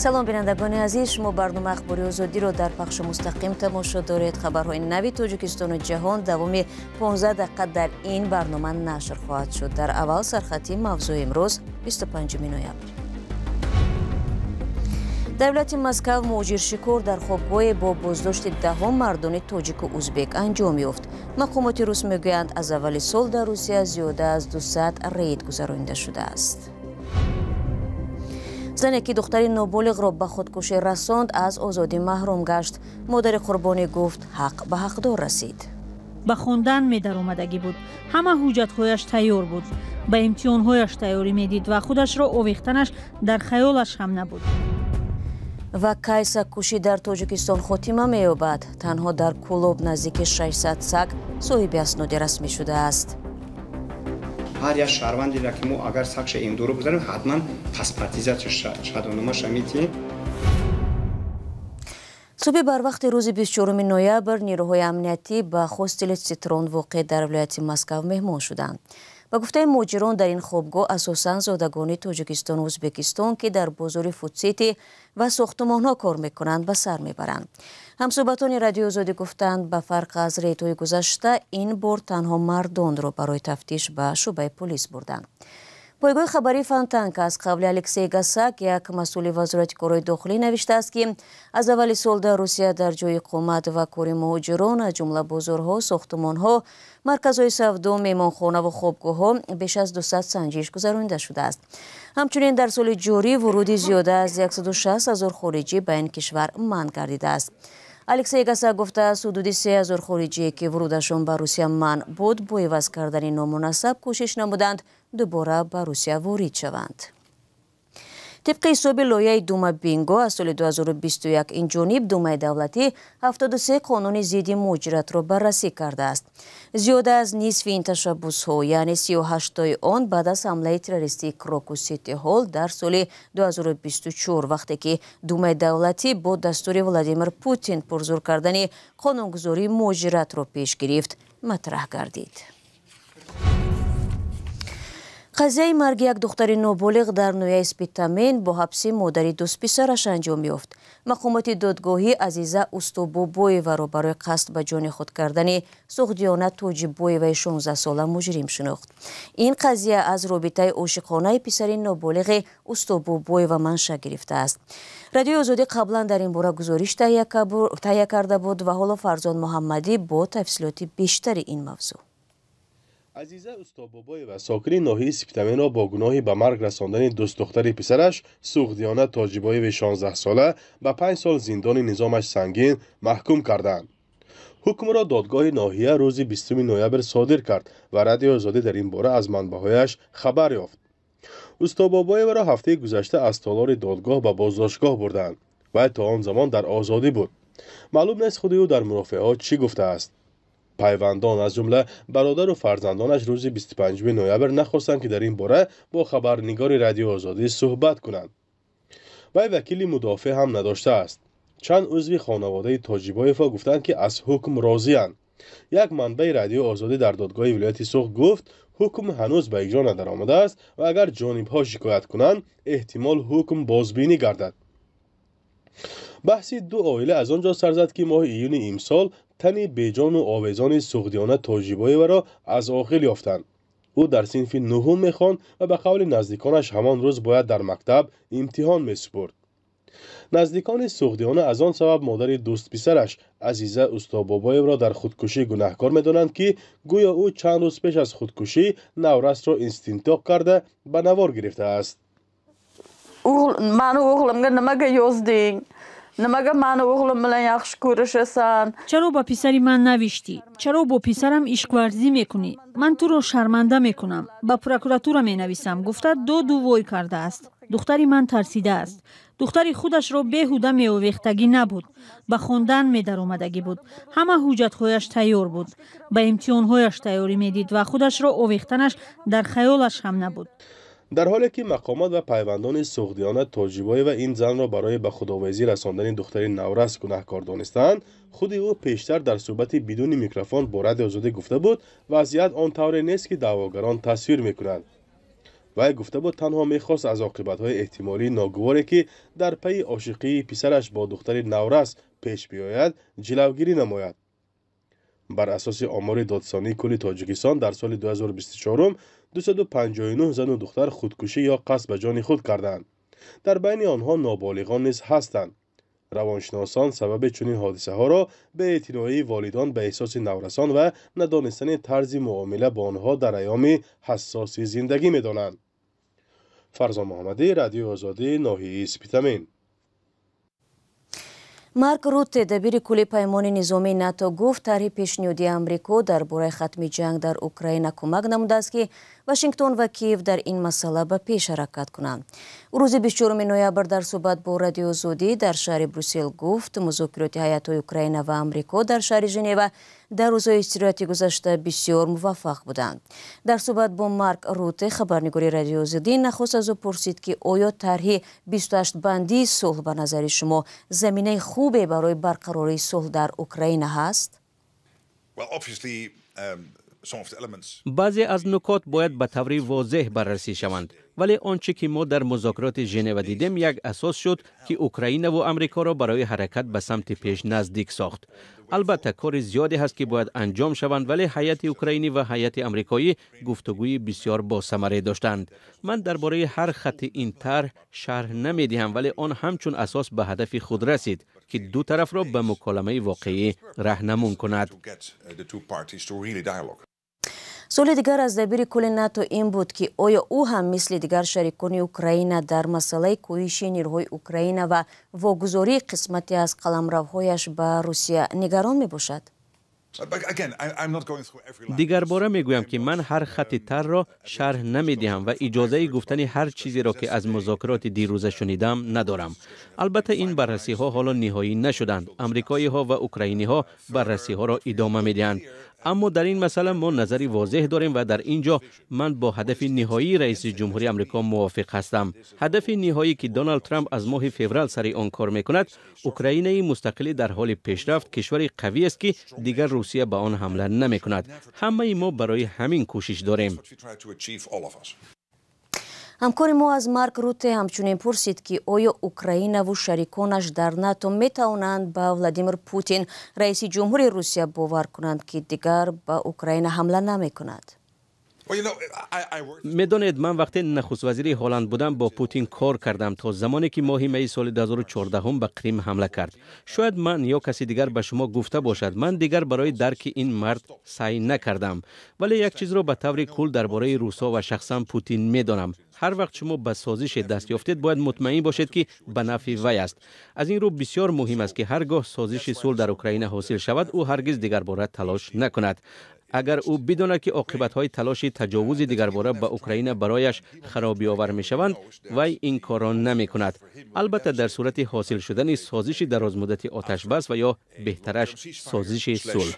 Салом, бинандагони азиз. Шумо барномаи Ахбори Озодиро дар пахши мустақим тамошо доред. Хабарҳои нави Тоҷикистону ҷаҳон давоми 15 дақиқа дар ин барнома нашр хоҳад шуд. Дар аввал сархати мавзӯи имрӯз, 25 ноябр. Дар вилояти Москав муҳоҷиршикор дар хобгоҳе бо боздошти даҳҳо мардони тоҷику узбек анҷом ёфт. Мақомоти рус мегӯянд, аз аввали сол дар Русия зиёда аз 200 рейд гузаронида шудааст. Зане, ки духтари ноболиғро ба худкушӣ расонд, аз озодӣ маҳрум гашт. Модари қурбонӣ гуфт, ҳақ ба ҳақдор расид. Ба хондан медаромадагӣ буд, ҳама ҳуҷҷатҳояш тайёр буд, ба имтиҳонҳояш тайёрӣ медид ва худашро овехтанаш дар хаёлаш ҳам набуд. Ва кай сагкушӣ дар Тоҷикистон хотима меёбад? Танҳо дар Кӯлоб наздики 600 саг соҳиби асноди расмӣ шудааст. Ҳар як шаҳрвандеро, ки мо агар сагша имдору гузарем, ҳатман паспортизатсия, шаҳодатномаша медиҳем. Субҳи барвақти рӯзи 24 ноябр нерӯҳои амниятӣ ба хостели «Цитрон», воқеъ дар вилояти Москав, меҳмон шуданд. Ба гуфтаи муҳоҷирон, дар ин хобгоҳ асосан зодагони Тоҷикистону Ӯзбекистон, ки дар бозори Фудсити ва сохтумонҳо кор мекунанд, ба сар мебаранд. Ҳамсӯҳбатони Радиои Озодӣ гуфтанд, ба фарқ аз рейдҳои гузашта, ин бор танҳо мардонро барои тафтиш ба шӯъбаи полис бурданд. Пойгоҳи хабарии Фонтанка аз қавли Алексей Гасак, як масъули Вазорати корҳои дохилӣ, навиштааст, ки аз аввали сол дар Русия дар ҷои иқомат ва кори муҳоҷирон, аз ҷумла бозорҳо, сохтумонҳо, марказҳои савдо, меҳмонхонаву хобгоҳҳо беш аз 200 санҷиш гузаронида шудааст. Ҳамчунин дар соли ҷорӣ вуруди зиёда аз 160 ҳазор хориҷӣ ба ин кишвар манъ гардидааст. Алексей Гасак гуфтааст, ҳудуди 3000 хориҷие, ки вурудашон ба Русия манъ буд, бо иваз кардани ному насаб кӯшиш намуданд дубора ба Русия ворид шаванд. Тибқи ҳисоби лоиҳаи Дума Бинго, аз соли 2021 ин ҷониб Думаи давлатӣ 73 қонуни зидди муҳоҷиратро баррасӣ кардааст. Зиёда аз нисфи ин ташаббусҳо, яъне 38тои он, баъд аз ҳамлаи террористии Крокус Сити Ҳолл дар соли 2024, вақте ки Думаи давлатӣ бо дастури Владимир Путин пурзур кардани қонунгузории муҳоҷиратро пеш гирифт, матраҳ гардид. Қазияи марги як духтари ноболиғ дар ноҳияи Спитамен бо ҳабси модари дӯстписараш анҷом ёфт. Мақомоти додгоҳӣ Азиза Устобобоеваро барои қасд ба ҷони худ кардани Суғдиёна Тоҷибоеваи 16сола муҷрим шинохт. Ин қазия аз робитаи ошиқонаи писари ноболиғи Устобобоева манша гирифтааст. Радиои Озодӣ қаблан дар ин бора гузориш таҳия карда буд ва ҳоло Фарзон Муҳаммадӣ бо тафсилоти бештари ин мавзӯъ. Азиза Устобобоева, сокини ноҳияи Спитаменро бо гуноҳи ба марг расондани дӯстдухтари писараш Суғдиёна Тоҷибоеви 16сола ба 5 сол зиндони низомаш сангин маҳкум карданд. Ҳукмро додгоҳи ноҳия рӯзи 20 ноябр содир кард ва Радиои Озодӣ дар ин бора аз манбаъҳояш хабар ёфт. Устобобоеваро ҳафтаи гузашта аз толори додгоҳ ба боздоштгоҳ бурданд. Вай то он замон дар озодӣ буд. Маълум нест, худи ӯ дар мурофиаҳо чӣ гуфтааст. Пайвандон, аз ҷумла бародару фарзандонаш, рӯзи 25 ноябр нахостанд, ки дар ин бора бо хабарнигори Радиои Озодӣ суҳбат кунанд. Вай вакили мудофеъ ҳам надоштааст. Чанд узви хонаводаи Тоҷибоевҳо гуфтанд, ки аз ҳукм розианд. Як манбаи Радиои Озодӣ дар додгоҳи вилояти Суғд гуфт, ҳукм ҳанӯз ба иҷро надаромадааст ва агар ҷонибҳо шикоят кунанд, эҳтимол ҳукм бозбинӣ гардад. Баҳси ду оила аз он ҷо сар зад, ки моҳи июни имсол тани беҷону овезони Суғдиёна Тоҷибоеваро аз оғил ёфтанд. Ӯ дар синфи нуҳум мехонд ва ба қавли наздиконаш ҳамон рӯз бояд дар мактаб имтиҳон месупурд. Наздикони Суғдиёна аз он сабаб модари дӯстписараш Азиза Устобобоевро дар худкушӣ гунаҳкор медонанд, ки гӯё ӯ чанд рӯз пеш аз худкушӣ наврасро истинтоқ карда, ба навор гирифтааст. Mani o'g'limga nimaga yozding? Nimaga mani o'g'lim bilan yaxshi ko'rishasan? Чаро ба писари ман навиштӣ? Чаро бо писарам ишқварзӣ мекунӣ? Ман туро шарманда мекунам, ба прокуратура менависам, гуфта доду вой кардааст. Духтари ман тарсидааст. Духтари худашро беҳуда меовехтагӣ набуд, ба хондан медаромадагӣ буд, ҳама ҳуҷҷатҳояш тайёр буд, ба имтиҳонҳояш тайёрӣ медид ва худашро овехтанаш дар хаёлаш ҳам набуд. Дар ҳоле ки мақомот ва пайвандони Суғдиёна Тоҷибоева ин занро барои ба худовезӣ расондани духтари наврас гунаҳкор донистаанд, худи ӯ пештар дар суҳбати бидуни микрофон бо Радиои Озодӣ гуфта буд, вазъият он тавре нест, ки даъвогарон тасвир мекунанд. Вай гуфта буд, танҳо мехост аз оқибатҳои эҳтимолии ногуворе, ки дар пайи ошиқии писараш бо духтари наврас пеш биёяд, ҷилавгирӣ намояд. Бар асоси омори Додситонии кулли Тоҷикистон, дар соли 2024 259 зану духтар худкушӣ ё қасд ба ҷони худ карданд. Дар байни онҳо ноболиғон низ ҳастанд. Равоншиносон сабаби чунин ҳодисаҳоро беэътиноии волидон ба эҳсоси наврасон ва надонистани тарзи муомила бо онҳо дар айёми ҳассоси зиндагӣ медонанд. Фарзон Муҳаммадӣ, Радиои Озодӣ, ноҳияи Спитамен. Марк Рутте, дабири кулли паймони низомии НАТО, гуфт, тарҳи пешниҳодии Амрико дар бораи хатми ҷанг дар Украина кӯмак намудааст, ки Вашингтон ва Киев дар ин масъала ба пеш ҳаракат кунанд. Рӯзи 24 ноябр дар суҳбат бо Радиои Озодӣ дар шаҳри Брюссел гуфт, музокироти ҳайатҳои Украина ва Амрико дар шаҳри Женева дар рӯзҳои истироҳати гузашта бисёр муваффақ буданд. Дар суҳбат бо Марк Рутте, хабарнигори Радиои Озодӣ нахуст аз ӯ пурсид, ки оё тарҳи 28-бандии сулҳ ба назари шумо заминаи хубе барои барқарории сулҳ дар Украина ҳаст? Баъзе аз нукот бояд ба таври возеҳ баррасӣ шаванд, вале он чӣ ки мо дар музокироти Женева дидем, як асос шуд, ки Украинаву Амрикоро барои ҳаракат ба самти пеш наздик сохт. Албатта, кори зиёде ҳаст, ки бояд анҷом шаванд, вале ҳайати украинӣ ва ҳайати амрикоӣ гуфтугӯи бисёр босамаре доштанд. Ман дар бораи ҳар хатти ин тарҳ шарҳ намедиҳам, вале он ҳамчун асос ба ҳадафи худ расид, ки ду тарафро ба муколамаи воқеӣ раҳнамун кунад. Суоли дигар аз дабири кулли НАТО ин буд, ки оё ӯ ҳам мисли дигар шарикони Украина дар масъалаи кӯҳиши нерӯҳои Украина ва вогузории қисмате аз қаламравҳояш ба Русия нигарон мебошад? Дигарбора мегӯям, ки ман ҳар хатти тарҳро шарҳ намедиҳам ва иҷозаи гуфтани ҳар чизеро, ки аз музокироти дирӯза шунидам, надорам. Албатта, ин баррасиҳо ҳоло ниҳоӣ нашуданд. Амрикоиҳо ва украиниҳо баррасиҳоро идома медиҳанд, аммо дар ин масъала мо назари возеҳ дорем ва дар ин ҷо ман бо ҳадафи ниҳоии раиси ҷумҳури Амрико мувофиқ ҳастам. Ҳадафи ниҳоӣ, ки Доналд Трамп аз моҳи феврал сари он кор мекунад, Украинаи мустақилӣ дар ҳоли пешрафт, кишвари қавӣ аст, ки дигар Русия ба он ҳамла намекунад. Ҳамаи мо барои ҳамин кӯшиш дорем. Ҳамкори мо аз Марк Рутте ҳамчунин пурсид, ки оё Украинаву шариконаш дар НАТО метавонанд ба Владимир Путин, раиси ҷумҳури Русия, бовар кунанд, ки дигар ба Украина ҳамла намекунад. Медонед, ман вақте нахуствазири Ҳолланд будам, бо Путин кор кардам то замоне, ки моҳи майи соли 2014 ба Қрим ҳамла кард. Шояд ман ё каси дигар ба шумо гуфта бошад, ман дигар барои дарки ин мард саъй накардам, вале як чизро ба таври кул дар бораи русҳо ва шахсан Путин медонам: ҳар вақт шумо ба созише даст ёфтед, бояд мутмаин бошед, ки ба нафъи вай аст. Аз ин рӯ бисёр муҳим аст, ки ҳар гоҳ созиши сулҳ дар Украина ҳосил шавад, ӯ ҳаргиз дигарбора талош накунад. Агар ӯ бидонад, ки оқибатҳои талоши таҷовузи дигарбора ба Украина барояш харобиовар мешаванд, вай ин корро намекунад. Албатта, дар сурати ҳосил шудани созиши дарозмуддати оташбас ва ё беҳтараш созиши сулҳ.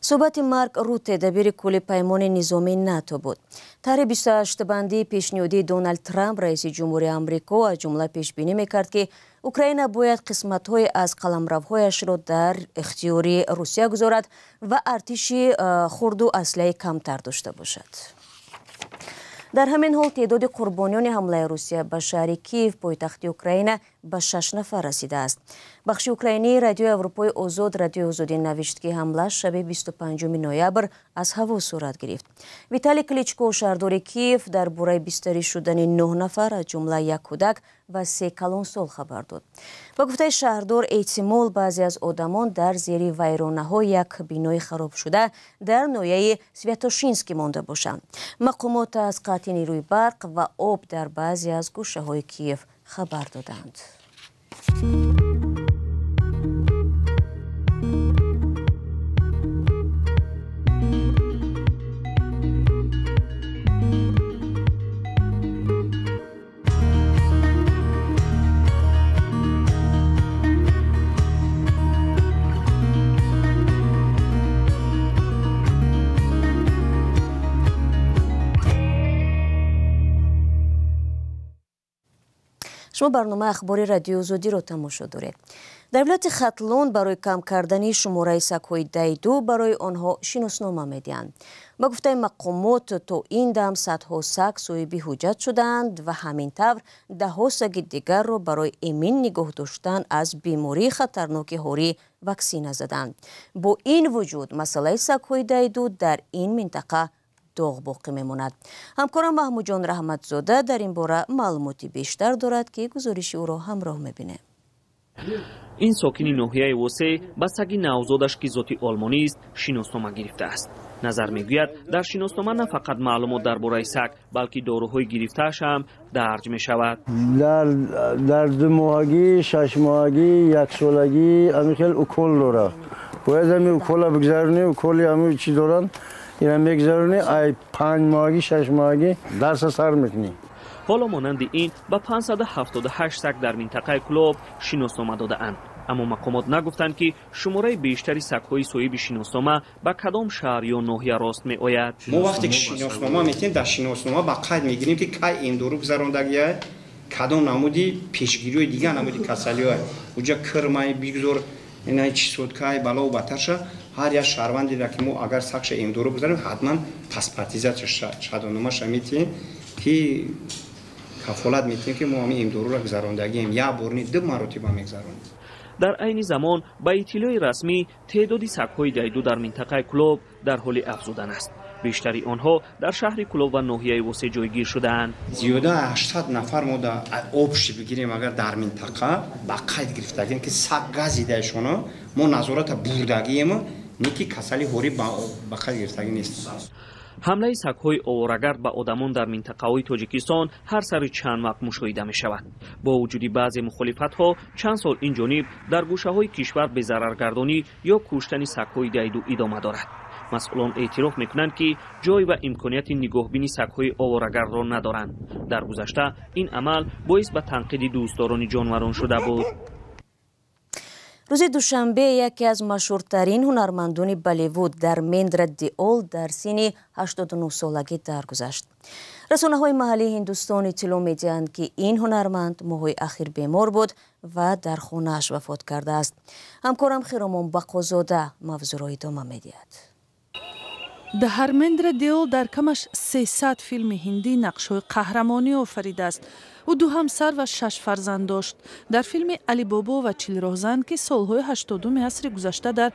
Суҳбати Марк Рутте, дабири кулли паймони низомии НАТО буд. Тарҳи 28-бандии пешниҳодии Доналд Трамп, раиси ҷумҳури Амрико, аз ҷумла пешбинӣ мекард, ки Украина бояд қисматҳое аз қаламравҳояшро дар ихтиёри Русия гузорад ва артиши хурду аслиҳаи камтар дошта бошад. Дар ҳамин ҳол, теъдоди қурбониёни ҳамлаи Русия ба шаҳри Киев, пойтахти Украина, ба 6 нафар расидааст. Бахши украинии Радиои Аврупои Озод, Радиои Озодӣ, навишт, ки ҳамла шаби 25 ноябр аз ҳаво сурат гирифт. Виталий Кличко, шаҳрдори Киев, дар бораи бистарӣ шудани 9 нафар, аз ҷумла як кӯдак ва се калонсол, хабар дод. Ба гуфтаи шаҳрдор, эҳтимол баъзе аз одамон дар зери вайронаҳо як бинои харобшуда дар ноҳияи Святошинский монда бошанд. Мақомот аз қатъи нерӯи барқ ва об дар баъзе аз гӯшаҳои Киев хабар доданд. Шумо Шумо барномаи ахбори Радиои Озодиро тамошо доред. Дар вилояти Хатлон барои кам кардани шумораи сагҳои дайду барои онҳо шиноснома медиҳанд. Ба гуфтаи мақомот, то ин дам садҳо саг соҳиби ҳуҷҷат шудаанд ва ҳамин тавр даҳҳо саги дигарро барои эмин нигоҳ доштан аз бемории хатарноки ҳорӣ ваксина заданд. Бо ин вуҷуд масъалаи сагҳои дайду дар ин минтақа доғ боқӣ мемонад. Ҳамкорам Маҳмудҷон Раҳматзода дар ин бора маълумоти бештар дорад, ки гузориши ӯро ҳамроҳ мебинем. Ин сокини ноҳияи Восе ба саги навзодаш, ки зоти олмонист, шиноснома гирифтааст. Назар мегӯяд, дар шиноснома на фақат маълумот дар бораи саг, балки доруҳои гирифтааш ҳам дарҷ мешавад. Дар 2 моҳагӣ, 6 моҳагӣ, яксолагӣ ҳамин хел укол дорад. Бояд ҳамин укола бигзаронӣ. Уколи ҳамин чӣ доранд, ина мегзаронӣ. Ай 5 моҳагӣ, 6 моҳагӣ дарса сар мекунӣ. Ҳоло монанди ин ба 578 саг дар минтақаи Кӯлоб шиноснома додаанд, аммо мақомот нагуфтанд, ки шумораи бештари сагҳои соҳиби шиноснома ба кадом шаҳр ё ноҳия рост меояд. Мо вақте ки шиноснома метиҳем, дар шиноснома ба қайд мегирем, ки кай эмдору гузарондагия, кадом намуди пешгириҳои дигар намуди касалиҳое уҷа кирмай бигзор, ина чисоткай балову батарша. Ҳар як шаҳрвандеро, ки мо агар сагша эмдору гузарем, ҳатман паспортизатсия, шаҳодатномаша метиҳем, ки кафолат метиҳем, ки мо ҳамин эмдоруро гузарондагием. Як бор не, ду маротиба мегузаронем. Дар айни замон, ба иттилои расмӣ, теъдоди сагҳои дайду дар минтақаи Кӯлоб дар ҳоли афзудан аст. Бештари онҳо дар шаҳри Кӯлоб ва ноҳияи Восе ҷойгир шудаанд. Зиёда 800 нафар мо да общий бигирем, агар дар минтақа ба қайд гирифтагем, ки саг газидаашоно мо назората бурдагием, не ки касали ҳорӣ ба қайд гирифтагӣ нест. Ҳамлаи сагҳои оворагард ба одамон дар минтақаҳои Тоҷикистон ҳар сари чанд вақт мушоҳида мешавад. Бо вуҷуди баъзе мухолифатҳо, чанд сол ин ҷониб дар гӯшаҳои кишвар безараргардонӣ ё куштани сагҳои дайду идома дорад. Масъулон эътироф мекунанд, ки ҷой ва имконияти нигоҳбини сагҳои оворагардро надоранд. Дар гузашта ин амал боис ба танқиди дӯстдорони ҷонварон шуда буд. Рӯзи душанбе яке аз машҳуртарин ҳунармандони Болливуд Дхармендра Деол дар синни 89 солагӣ даргузашт. Расонаҳои маҳаллии Ҳиндустон иттилоъ медиҳанд, ки ин ҳунарманд моҳҳои ахир бемор буд ва дар хонааш вафот кардааст. Ҳамкорам Хиромон Бақозода мавзӯъро идома медиҳад. Дхармендра Деол дар камаш 300 филми ҳиндӣ нақшҳои қаҳрамонӣ офаридааст. Ӯ ду ҳамсар ва шаш фарзанд дошт. Дар филми «Алибобо ва 40 роҳзан», ки солҳои 80-уми асри гузашта дар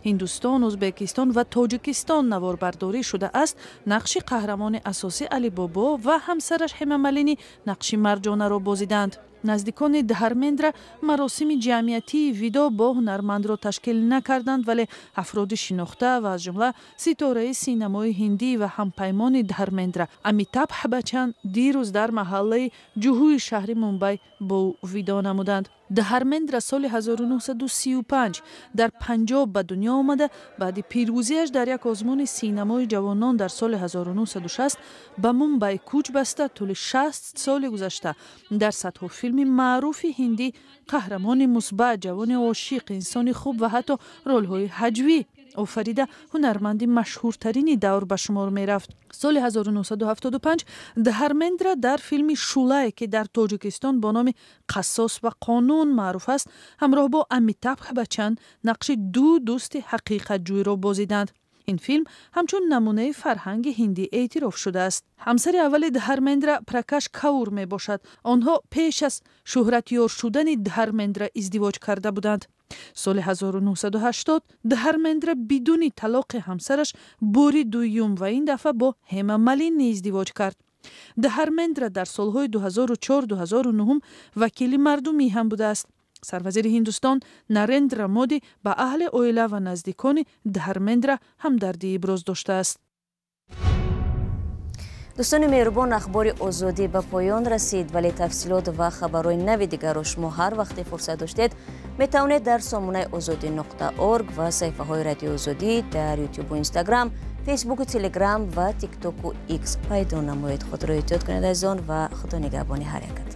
Ҳиндустон, Ӯзбекистон ва Тоҷикистон наворбардорӣ шудааст, нақши қаҳрамони асосӣ Алибобо ва ҳамсараш Ҳема Малини нақши Марҷонаро бозиданд. Наздикони Дхармендра маросими ҷамъиятии видо бо ҳунармандро ташкил накарданд, вале афроди шинохта ва аз ҷумла ситораи синамои ҳиндӣ ва ҳампаймони Дхармендра Амитабх Бачан дирӯз дар маҳаллаи Ҷуҳуи шаҳри Мумбай бо ӯ видо намуданд. Дхармендра соли 1935 дар Панҷоб ба дунё омада, баъди пирӯзиаш дар як озмуни синамои ҷавонон дар соли 1960 ба Мумбай кӯч баста, тӯли 60 соли гузашта дар садҳо филми маъруфи ҳиндӣ қаҳрамони мусбат, ҷавони ошиқ, инсони хуб ва ҳатто ролҳои ҳаҷвӣ офарида, ҳунарманди машҳуртарини давр ба шумор мерафт. Соли 1975 Дхармендра дар филми «Шулай», ки дар Тоҷикистон бо номи «Қассос ва қонун» маъруф аст, ҳамроҳ бо Амитабх Бачан нақши ду дӯсти ҳақиқатҷӯйро бозиданд. Ин филм ҳамчун намунаи фарҳанги ҳиндӣ эътироф шудааст. Ҳамсари аввали Дхармендра Пракаш Каур мебошад. Онҳо пеш аз шӯҳратёр шудани Дхармендра издивоҷ карда буданд. Соли 1980 Дхармендра бидуни талоқи ҳамсараш бори дуюм ва ин дафъа бо Ҳема Малини издивоҷ кард. Дхармендра дар солҳои 2004-2009 вакили мардумӣ ҳам будааст. Сарвазири Ҳиндустон Нарендра Моди ба аҳли оила ва наздикони Дхармендра ҳамдардӣ иброз доштааст. Дӯстони меҳрубон, Ахбори Озодӣ ба поён расид, вале тафсилот ва хабарҳои нави дигарро шумо ҳар вақте фурсат доштед, метавонед дар сомонаи озодӣ.орг ва саҳифаҳои Радиои Озодӣ дар Ютубу Инстаграм, Фейсбуку Телеграм ва Тиктоку Икс пайдо намоед. Худро эҳтиёт кунед, азизон, ва Худо нигаҳбони ҳар якатон.